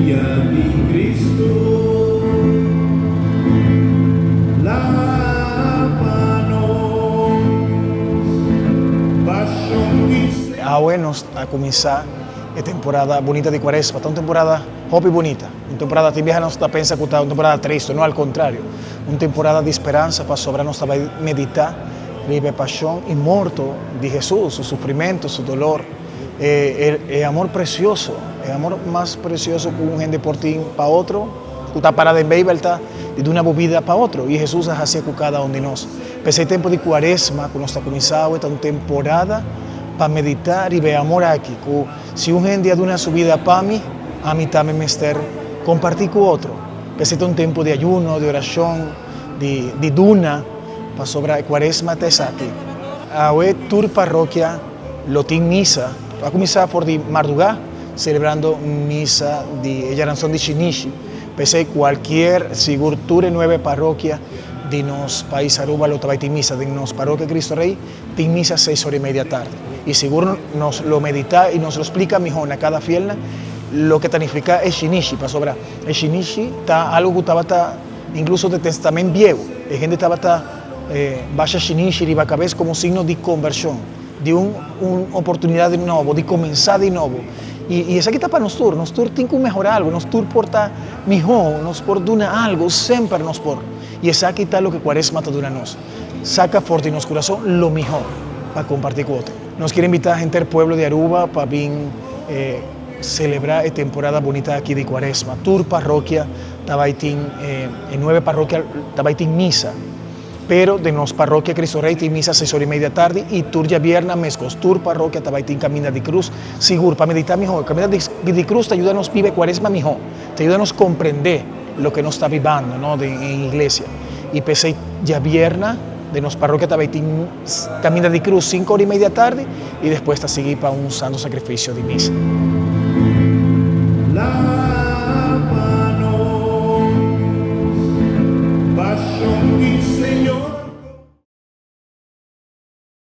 Gloria di Cristo lava nos Pasion di Awe nos a cuminsa e temporada bunita di Cuaresma. Ta un temporada hopi bunita. Un temporada tin biaha nos ta pensa cu ta un temporada tristo. No, al contrario. Un temporada di speransa pasobra nos ta bay medita riba e pasion y morto di Jesus, su sufrimento, su dolor. E e amor precioso, e amor mas precioso cu un hende por tin pa otro, cu ta para den Bijbel ta di duna bo bida pa otro. Y Jesus a hacié cu cada un di nos. P'esei tempo di Cuaresma cu nos ta cuminsa awe ta un temporada pa medita riba e amor aki, cu si un hende a duna su bida pa mi, ami tambe mester comparti cu otro. P'esei ta un tempo di ayuno, di oracion, di di duna, pasobra e Cuaresma ta esaki. Awe tur parrokia lo tin misa. A cuminsa for di marduga, celebrando misa di e Yaranson di Shinishi. P'esei cualkier, sigur tur e nuebe parrokia di nos pais Aruba lo ta bay tin misa. Den nos Parokia Cristo Rey tin misa seis ora y media tardi. Y sigur nos lo medita y nos lo splica miho na cada fielnan loke ta nifica e shinishi, pasobra e shinishi ta algo cu tabata incluso den Testament Bieu. E hende tabata basha shinishi riba cabes como signo di conversion, di un un oportunidad di nobo, di comensa di nobo. Y y esaki ta pa nos tur, nos tur tin cu mehora algo, nos tur por ta miho, nos por duna algo, semper nos por. Y esaki ta loke Cuaresma ta duna nos. Saca for di nos curason lo mihor pa comparti cu otro. Nos kier invita henter pueblo di Aruba pa bin celebra e temporada bunita aki di Cuaresma. Tur parrokia ta bay tin, e nuebe parrokia ta bay tin misa. Pero den nos parrokia Cristo Rey tin misa seis ora y media tardi y tur diabierna mescos. Tur parrokia ta bay tin Caminda di Cruz. Sigur, pa medita mihor. Caminda di Cruz ta yuda nos biba e Cuaresma mihor. Ta yuda nos comprende loke nos ta bibando no den e iglesia y p'esey djabièrna den nos parrokia ta bay tin caminda di cruz cinco ora y media tardi y despues ta sigui pa un santo sacrificio di misa. La.